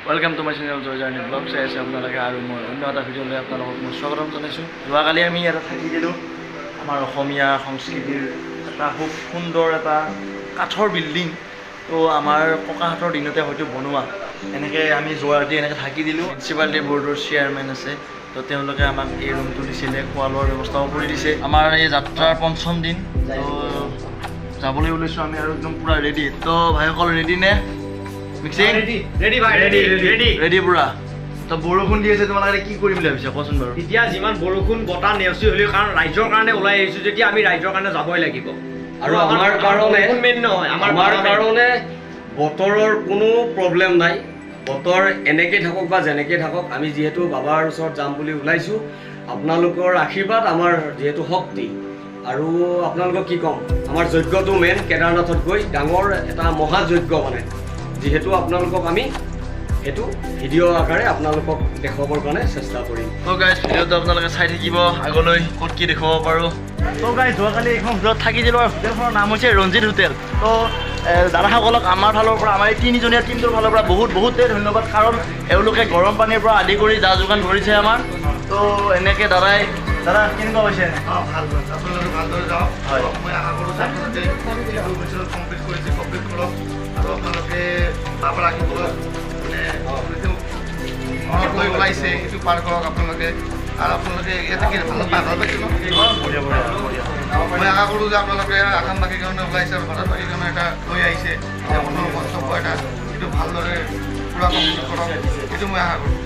Welcome to my channel Joy journey blog. চাই আছে আপোনালোকে আৰু মই অন্য এটা ভিডিঅ'লৈ আপোনালোকক মই স্বাগতম জনাইছোঁ। যোৱাকালি আমি ইয়াতে থাকি দিলোঁ। আমাৰ অসমীয়া সংস্কৃতিৰ এটা খুব সুন্দৰ এটা কাঠৰ বিল্ডিং, তো আমাৰ ককাহঁতৰ দিনতে হয়তো বনোৱা। এনেকৈ আমি যোৱা ৰাতি এনেকৈ থাকি দিলোঁ। মিউনিচিপালিটি বৰ্ডৰ চেয়াৰমেন আছে, তো তেওঁলোকে আমাক এই ৰুমটো দিছিলে, খোৱা লোৱাৰ ব্যৱস্থাও কৰি দিছে। আমাৰ এই যাত্ৰাৰ পঞ্চম দিন, তো যাবলৈ ওলাইছোঁ আমি আৰু একদম পূৰা ৰেডি। তো ভাইসকল, ৰেডি নে? মিক্সিং ৰেডি ভাই, ৰেডি ৰেডি। ৰেডি পুৰা। তো বৰষুণ দি আছে, তোমালোকে কি কৰিম বুলি ভাবিছা, কোৱাচোন বাৰু? এতিয়া যিমান বৰষুণ বতাহ নেওচি হ'লেও, কাৰণ ৰাইজৰ কাৰণে ওলাই আহিছো যেতিয়া আমি ৰাইজৰ কাৰণে যাবই লাগিব। আৰু আমাৰ কাৰণে বৰষুণ মেইন নহয়, আমাৰ আমাৰ কাৰণে বতৰৰ কোনো প্ৰব্লেম নাই। বতৰ এনেকৈ থাকক বা যেনেকৈ থাকক, আমি যিহেতু বাবাৰ ওচৰত যাম বুলি ওলাইছোঁ, আপোনালোকৰ আশীৰ্বাদ আমাৰ যিহেতু শক্তি। আৰু আপোনালোকক কি ক'ম, আমাৰ যজ্ঞটো মেইন, কেদাৰনাথত গৈ ডাঙৰ এটা মহাযজ্ঞ, মানে যিহেতু আপোনালোকক আমি সেইটো ভিডিঅ' আকাৰে আপোনালোকক দেখুৱাবৰ কাৰণে চেষ্টা কৰিম। তো গাইজ, ভিডিঅ'টো আপোনালোকে চাই থাকিব, আগলৈ ক'ত কি দেখুৱাব পাৰোঁ। তো গাইজ, যোৱাকালি এইখন হোটেলত থাকি দিলোঁ আৰু হোটেলখনৰ নাম হৈছে ৰঞ্জিত হোটেল। তো দাদাসকলক আমাৰ ফালৰ পৰা, আমাৰ এই তিনিজনীয়া টীমটোৰ ফালৰ পৰা বহুত বহুতেই ধন্যবাদ, কাৰণ এওঁলোকে গৰম পানীৰ পৰা আদি কৰি যা যোগান ধৰিছে আমাৰ। তো এনেকৈ দাদাই, দাদা, কেনেকুৱা পাইছে? অঁ, ভাল ভাল। আপোনালোকে ভালদৰে যাওক। হয়। মই আশা কৰোঁ যে আপোনালোকে যিটো মিছন কমপ্লিট কৰিছে, কমপ্লিট কৰক আৰু আপোনালোকে বাবাৰ আশীৰ্বাদ মানে যিটো মনত লৈ ওলাইছে, সেইটো পাৰ কৰক আপোনালোকে। আৰু আপোনালোকে ইয়াতে কি ভাল পায়, ভাল পাইছে ন? বঢ়িয়া বঢ়িয়া বঢ়িয়া। মই আশা কৰোঁ যে আপোনালোকে আসামবাসীৰ কাৰণে ওলাইছে আৰু ভাৰতবাসীৰ কাৰণে এটা লৈ আহিছে যে মনৰ মন্তব্য এটা, সেইটো ভালদৰে পূৰা কমপ্লিট কৰক, সেইটো মই আশা কৰোঁ।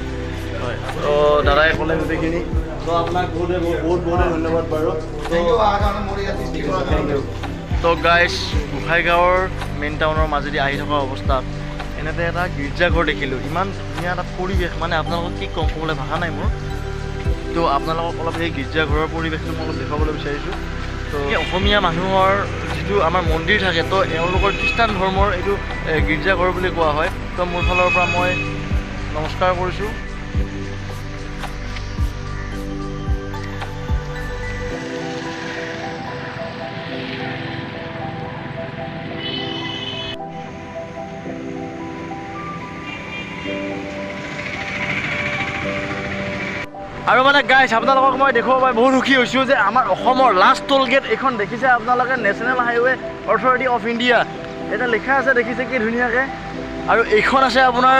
হয়, তো দাদাই ক'লে গোটেইখিনি। তো আপোনাক বহুতে বহুত বহুতে ধন্যবাদ বাৰু। তো thank U, অহাৰ কাৰণে, মোৰ ইয়াত সৃষ্টি কৰাৰ thank কাৰণে। ইউ। তো গাইজ, গোসাইগাঁৱৰ মেইন টাউনৰ মাজেদি আহি থকা অৱস্থাত এনেতে এটা গীৰ্জাঘৰ দেখিলোঁ। ইমান ধুনীয়া এটা পৰিৱেশ, মানে আপোনালোকক কি ক'ম, ক'বলৈ ভাষা নাই মোৰ। তো আপোনালোকক অলপ সেই গীৰ্জাঘৰৰ পৰিৱেশটো মই অলপ দেখুৱাবলৈ বিচাৰিছোঁ। তো এই অসমীয়া মানুহৰ যিটো আমাৰ মন্দিৰ থাকে, তো এওঁলোকৰ খ্ৰীষ্টান ধৰ্মৰ এইটো গীৰ্জাঘৰ বুলি কোৱা হয়। তো মোৰ ফালৰ পৰা মই নমস্কাৰ কৰিছোঁ। আৰু মানে গাইছ, আপোনালোকক মই দেখুৱাব পাই বহুত সুখী হৈছোঁ যে আমাৰ অসমৰ লাষ্ট টোল গেট এইখন দেখিছে আপোনালোকে, national highway authority of India এটা লিখা আছে, দেখিছে কি ধুনীয়াকৈ। আৰু এইখন আছে আপোনাৰ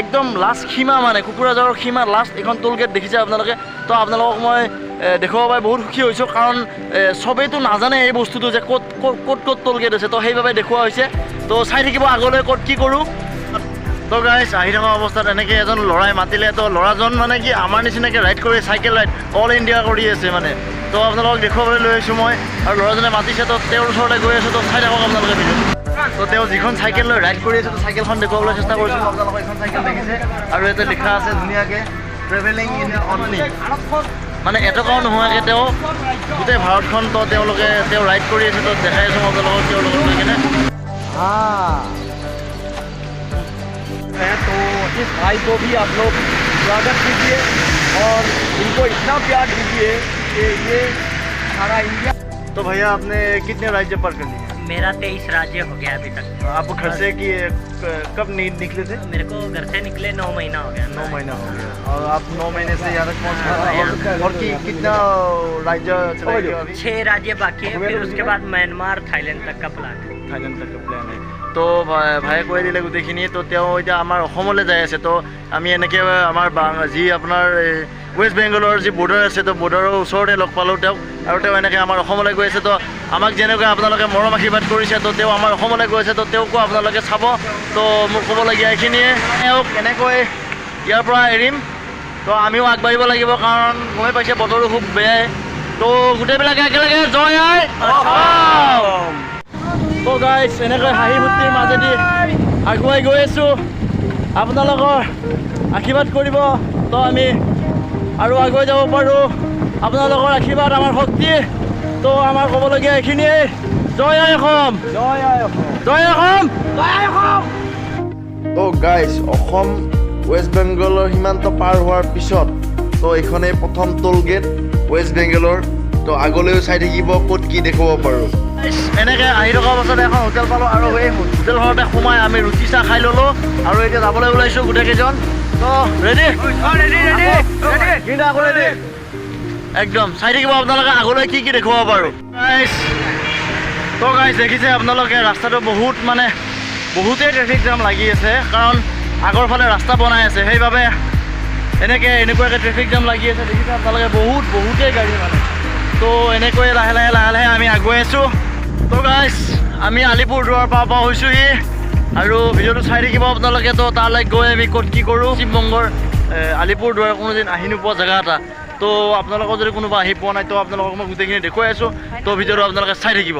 একদম লাষ্ট সীমা, মানে কোকৰাঝাৰৰ সীমা লাষ্ট এইখন টোল গেট দেখিছে আপোনালোকে। তো আপোনালোকক মই দেখুৱাব পাই বহুত সুখী হৈছোঁ, কাৰণ চবেইতো নাজানে এই বস্তুটো যে ক'ত ক'ত ক'ত ক'ত টোল গেট আছে। তো সেইবাবে দেখুওৱা হৈছে। তো চাই থাকিব আগলৈ ক'ত কি কৰোঁ। তো গাইছ, আহি থকা অৱস্থাত এনেকৈ এজন ল'ৰাই মাতিলে। তো ল'ৰাজন মানে কি আমাৰ নিচিনাকৈ ৰাইড কৰি, চাইকেল ৰাইড অল ইণ্ডিয়া কৰি আছে মানে। তো আপোনালোকক দেখুৱাবলৈ লৈ আহিছোঁ মই, আৰু ল'ৰাজনে মাতিছে, তো তেওঁৰ ওচৰলৈ গৈ আছোঁ। তো চাই থাকক আপোনালোকে ভিডিঅ'টো। তো তেওঁ যিখন চাইকেল লৈ ৰাইড কৰি আছে, তো চাইকেলখন দেখুৱাবলৈ চেষ্টা কৰিছোঁ মই আপোনালোকক। এইখন চাইকেল দেখিছে, আৰু ইয়াতে লিখা আছে ধুনীয়াকৈ ট্ৰেভেলিং ইন অনলি, মানে এটকাও নোহোৱাকৈ তেওঁ গোটেই ভাৰতখন তো তেওঁলোকে তেওঁ ৰাইড কৰি আছে। তো দেখাই আছোঁ মই আপোনালোকক তেওঁৰ লগত গৈ কিনে। है तो इस भाई को भी आप लोग स्वागत कीजिए और इनको इतना प्यार दीजिए कि ये सारा इंडिया तो भैया, आपने कितने राज्य पार कर लिए? मेरा 23 राज्य हो गया अभी तक। आप घर से कि कब निकले थे? मेरे को घर से निकले 9 महीना हो गया। 9 महीना हो गया और आप 9 महीने से यहाँ तक पहुँच गए। और कितना राज्य चला गया अभी? छह राज्य बाकी है, फिर उसके बाद म्यांमार, थाईलैंड तक का प्लान है। থাইলেণ্ড তক প্লেন है। তো ভায়ে কৈ দিলে গোটেইখিনি। তো তেওঁ এতিয়া আমাৰ অসমলৈ যাই আছে। তো আমি এনেকৈ আমাৰ যি আপোনাৰ ৱেষ্ট বেংগলৰ যি বৰ্ডাৰ আছে, তো বৰ্ডাৰৰ ওচৰতে লগ পালোঁ তেওঁক আৰু তেওঁ এনেকৈ আমাৰ অসমলৈ গৈ আছে। তো আমাক যেনেকৈ আপোনালোকে মৰম আশীৰ্বাদ কৰিছে, তো তেওঁ আমাৰ অসমলৈ গৈ আছে, তো তেওঁকো আপোনালোকে চাব। তো মোক ক'বলগীয়া এইখিনিয়ে। তেওঁক এনেকৈ ইয়াৰ পৰা এৰিম। তো আমিও আগবাঢ়িব লাগিব, কাৰণ গমেই পাইছে বতৰো খুব বেয়াই। তো গোটেইবিলাকে একেলগে জয় আই অসম। তো গাইছ, এনেকৈ হাঁহি ফূৰ্তিৰ মাজেদি আগুৱাই গৈ আছোঁ। আপোনালোকৰ আশীৰ্বাদ কৰিব, তো আমি আৰু আগুৱাই যাব পাৰোঁ। আপোনালোকৰ আশীৰ্বাদ আমাৰ শক্তি। তো আমাৰ ক'বলগীয়া এইখিনিয়ে। জয় আই অসম! জয় আই অসম! জয় অসম! জয় আই অসম! তো গাইছ, অসম ৱেষ্ট বেংগলৰ সীমান্ত পাৰ হোৱাৰ পিছত তো এইখনেই প্ৰথম টোল গেট ৱেষ্ট বেংগলৰ। তো আগলৈও চাই থাকিব ক'ত কি দেখুৱাব পাৰোঁ। এনেকৈ আহি থকাৰ পাছত এখন হোটেল পালোঁ আৰু এই হোটেলখনতে সোমাই আমি ৰুটি চাহ খাই ল'লোঁ আৰু এতিয়া যাবলৈ ওলাইছোঁ গোটেইকেইজন। তো ৰেডি? কিন্তু আকৌ ৰেডি একদম। চাই থাকিব আপোনালোকে আগলৈ কি কি দেখুৱাব পাৰোঁ। গাইছ, তো গাইছ, দেখিছে আপোনালোকে ৰাস্তাটো বহুত মানে বহুতেই ট্ৰেফিক জাম লাগি আছে, কাৰণ আগৰ ফালে ৰাস্তা বনাই আছে, সেইবাবে এনেকৈ এনেকুৱাকৈ ট্ৰেফিক জাম লাগি আছে। দেখিছে আপোনালোকে বহুতেই গাড়ী মানে। তো এনেকৈয়ে লাহে লাহে লাহে লাহে আমি আগুৱাই আছোঁ। তো গাইছ, আমি আলিপুৰ দুৱাৰ পাৰ পাৰ হৈছোঁহি আৰু ভিডিঅ'টো চাই থাকিব আপোনালোকে। তো তালৈ গৈ আমি ক'ত কি কৰোঁ, পশ্চিমবংগৰ আলিপুৰ দুৱাৰ কোনোদিন আহি নোপোৱা জেগা এটা। তো আপোনালোকৰ যদি কোনোবা আহি পোৱা নাই, তো আপোনালোকক মই গোটেইখিনি দেখুৱাই আছোঁ। তো ভিডিঅ'টো আপোনালোকে চাই থাকিব।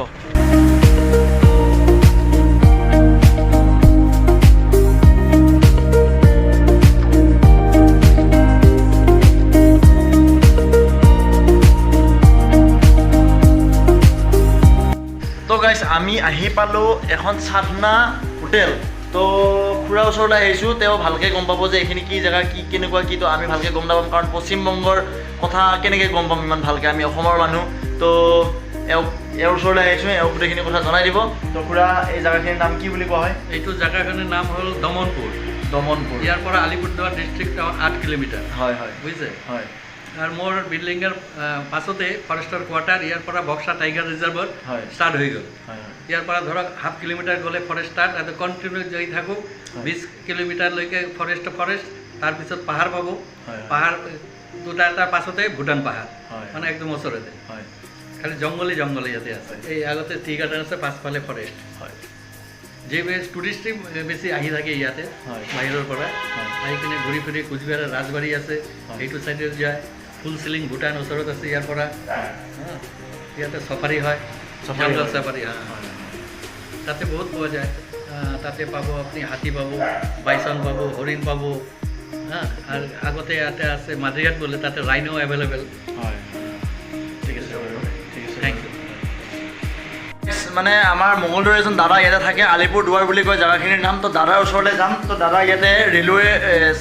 তো গাইছ, আমি আহি পালোঁ এখন সাধনা হোটেল। তো খুৰাৰ ওচৰলৈ আহিছোঁ, তেওঁ ভালকৈ গম পাব যে এইখিনি কি জেগা, কি কেনেকুৱা কি। তো আমি ভালকৈ গম নাপাম, কাৰণ পশ্চিমবংগৰ কথা কেনেকৈ গম পাম ইমান ভালকৈ, আমি অসমৰ মানুহ। তো এওঁৰ ওচৰলৈ আহিছোঁ, এওঁ গোটেইখিনি কথা জনাই দিব। তো খুৰা, এই জেগাখিনিৰ নাম কি বুলি কোৱা হয়? এইটো জেগাখনৰ নাম হ'ল দমনপুৰ। দমনপুৰ। ইয়াৰ পৰা আলিপুৰদুৱাৰ ডিষ্ট্ৰিক্ট টাউন 8 কিলোমিটাৰ। হয় হয়। বুজিছে? হয়। আৰু মোৰ বিল্ডিঙৰ পাছতে ফৰেষ্টৰ কোৱাৰ্টাৰ, ইয়াৰ পৰা বক্সা টাইগাৰ ৰিজাৰ্ভত ষ্টাৰ্ট হৈ গ'ল। হয় হয়। ইয়াৰ পৰা ধৰক হাফ কিলোমিটাৰ গ'লে ফৰেষ্ট ষ্টাৰ্ট, আৰু কণ্টিনিউ যাই থাকোঁ 20 কিলোমিটাৰলৈকে ফৰেষ্ট ফৰেষ্ট, তাৰপিছত পাহাৰ পাব। হয়। পাহাৰ দুটা এটাৰ পাছতে ভূটান পাহাৰ, মানে একদম ওচৰতে। খালি জংঘলে জংঘলে ইয়াতে আছে। এই আগতে টি গাৰ্ডেন আছে, পাছফালে ফৰেষ্ট। যে টুৰিষ্টে বেছি আহি থাকে ইয়াতে বাহিৰৰ পৰা আহি কিনে ঘূৰি ফুৰি। কোচবিহাৰৰ ৰাজবাৰী আছে, সেইটো চাইডে যায়। ফুল চিলিং ভূটান ওচৰত আছে ইয়াৰ পৰা। ইয়াতে চাফাৰী হয়, জংঘল চাফাৰী। হা, তাতে বহুত পোৱা যায়। তাতে পাব আপুনি হাতী পাব, বাইচন পাব, হৰিণ পাব। হা, আৰু আগতে ইয়াতে আছে মাজিঘাট বোলে, তাতে ৰাইনো এভেইলেবল। হয়, ঠিক আছে বাৰু, ঠিক আছে। Thank you. মানে আমাৰ মঙলদৈৰ এজন দাদা ইয়াতে থাকে, আলিপুৰ দুৱাৰ বুলি কয় জেগাখিনিৰ নাম। তো দাদাৰ ওচৰলৈ যাম। তো দাদা ইয়াতে ৰেলৱে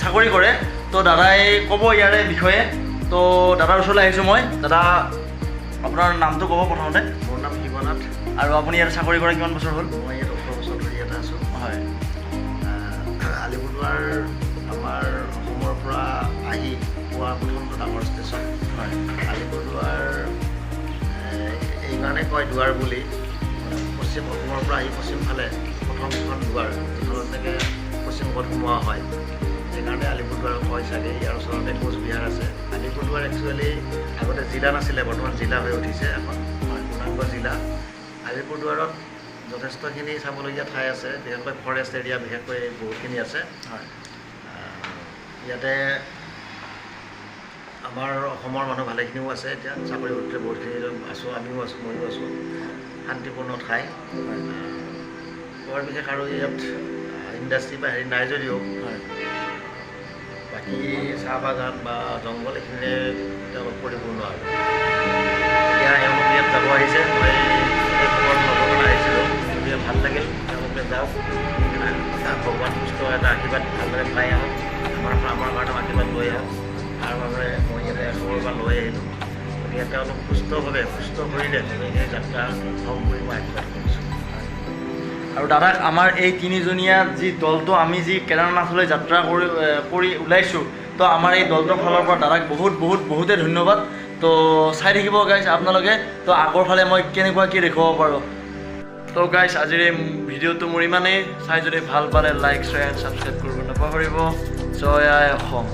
চাকৰি কৰে, তো দাদাই ক'ব ইয়াৰে বিষয়ে। তো দাদাৰ ওচৰলৈ আহিছোঁ মই। দাদা, আপোনাৰ নামটো ক'ব প্ৰথমতে। মোৰ নাম শিৱনাথ। আৰু আপুনি ইয়াতে চাকৰি কৰা কিমান বছৰ হ'ল? মই ইয়াত 18 বছৰ ধৰি ইয়াতে আছোঁ। হয়। আলিপুৰদুৱাৰ আমাৰ অসমৰ পৰা আহি পোৱা প্ৰথমটো ডাঙৰ ষ্টেচন। হয়। আলিপুৰদুৱাৰ এইকাৰণে কয় দুৱাৰ বুলি, পশ্চিম অসমৰ পৰা আহি পশ্চিম ফালে প্ৰথমখন দুৱাৰ, যিখনত নেকি পশ্চিমবংগত সোমোৱা হয়, সেইকাৰণে আলিপুৰদুৱাৰ কয় চাগে। ইয়াৰ ওচৰতে কোচবিহাৰ আছে। আলিপুৰদুৱাৰ একচুৱেলি আগতে জিলা নাছিলে, বৰ্তমান জিলা হৈ উঠিছে এখন পূৰ্ণাংগ জিলা। আলিপুৰদুৱাৰত যথেষ্টখিনি চাবলগীয়া ঠাই আছে, বিশেষকৈ ফৰেষ্ট এৰিয়া বিশেষকৈ বহুতখিনি আছে। হয়। ইয়াতে আমাৰ অসমৰ মানুহ ভালেখিনিও আছে এতিয়া, চাকৰি সূত্ৰে বহুতখিনি আছোঁ, আমিও আছোঁ, ময়ো আছোঁ। শান্তিপূৰ্ণ ঠাই। বৰ বিশেষ আৰু ইয়াত ইণ্ডাষ্ট্ৰি বা হেৰি নাই যদিও বাকী চাহ বাগান বা জংঘল এইখিনিৰে তেওঁলোক পৰিপূৰ্ণ। আৰু এতিয়া এওঁলোক ইয়াত যাব আহিছে, মই এই খবৰ ল'বৰ কাৰণে আহিছিলোঁ, গতিকে ভাল লাগিল। তেওঁলোকে যাওক, ভগৱান সুস্থ এটা আশীৰ্বাদ ভালদৰে পাই আহক, আমাৰ কাৰণেও আশীৰ্বাদ লৈ আহক, তাৰ বাবে মই ইয়াতে খবৰ পৰা লৈ আহিলোঁ। গতিকে তেওঁলোক সুস্থভাৱে সুস্থ শৰীৰে এই যাত্ৰা হওক বুলি মই আশীৰ্বাদ কৰিছোঁ। আৰু দাদাক আমাৰ এই তিনিজনীয়া যি দলটো আমি যি কেদাৰনাথলৈ যাত্ৰা কৰি ওলাইছোঁ, তো আমাৰ এই দলটোৰ ফালৰ পৰা দাদাক বহুত বহুত বহুতেই ধন্যবাদ। তো চাই থাকিব গাইজ আপোনালোকে, তো আগৰ ফালে মই কেনেকুৱা কি দেখুৱাব পাৰোঁ। তো গাইজ, আজিৰ এই ভিডিঅ'টো মোৰ ইমানেই। চাই যদি ভাল পালে লাইক, শ্বেয়াৰ এণ্ড ছাবস্ক্ৰাইব কৰিব নাপাহৰিব। জয় আই অসম।